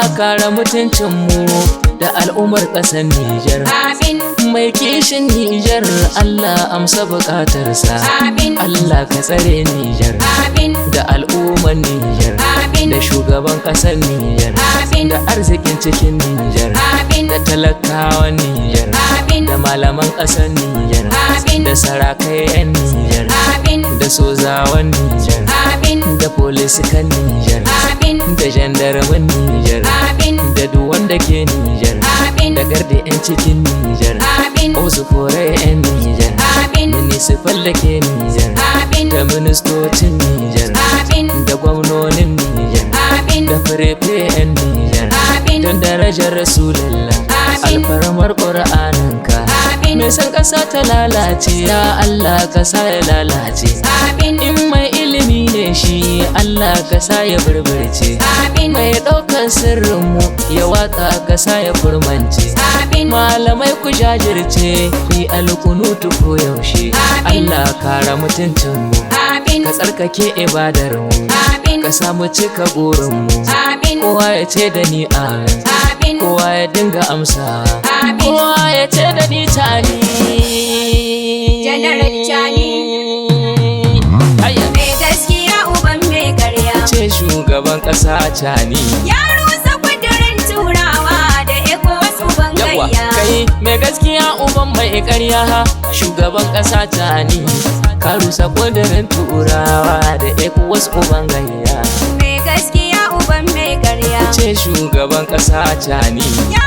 Allah kare mutuncinmu da al'ummar ƙasar Nijar. Amin. Mai kishin Nijar, Allah amsa buƙatarsa. Amin. Allah ka tsare Nijar Amin. da al'ummar Nijar Amin. da shugaban ƙasar Nijar Amin. da arzikin cikin Nijar Amin. da talakawan Nijar Amin. da malaman ƙasar Nijar Amin. da sarakai 'yan Nijar Amin. da sozawan Nijar Amin. da polisikan Nijar Amin. da jandarman Nijar Amin. da duk wanda ke Nijar Amin. da gardi 'yan cikin Nijar, Amin. Ozuforai 'yan Nijar, Amin. municipal da ke Nijar Amin. da ministocin Nijar Amin. da gwamnonin Nijar Amin. da firefe 'yan Nijar Amin. don darajar Rasulallah, Amin. alfarmar ƙur'aninka. Amin. Mai san ƙasa ta lalace, ya Allah ka sa ya lalace. Amin. In mai ilimi ne shi, Allah ka sa ya birbirce. Amin. Mai ɗaukar sirrinmu ya watsa, ka sa ya kurmance. Amin. Malamai ku jajirce, ku yi alkunutu ko yaushe. Amin. Allah kara mutuncinmu, Amin. ka tsarkake ibadarmu, Amin. ka samu cika burinmu. Amin. Kowa ya ce da ni amin. Amin. Kowa ya dinga amsa. Amin. Kowa ya ce da ni Tani. Janaral Chani. Hayya. Mai gaskiya uban mai karya. Ce shugaban ƙasa Chani. Ya rusa kudirin turawa da ECOWAS uban Yawa gayya. kai, mai gaskiya uban mai ƙarya, shugaban ƙasa Chani. Ka rusa ƙudurin turawa da ECOWAS uban gayya. Mai gaskiya uban mai karya. Ce shugaban ƙasa Chani. Ya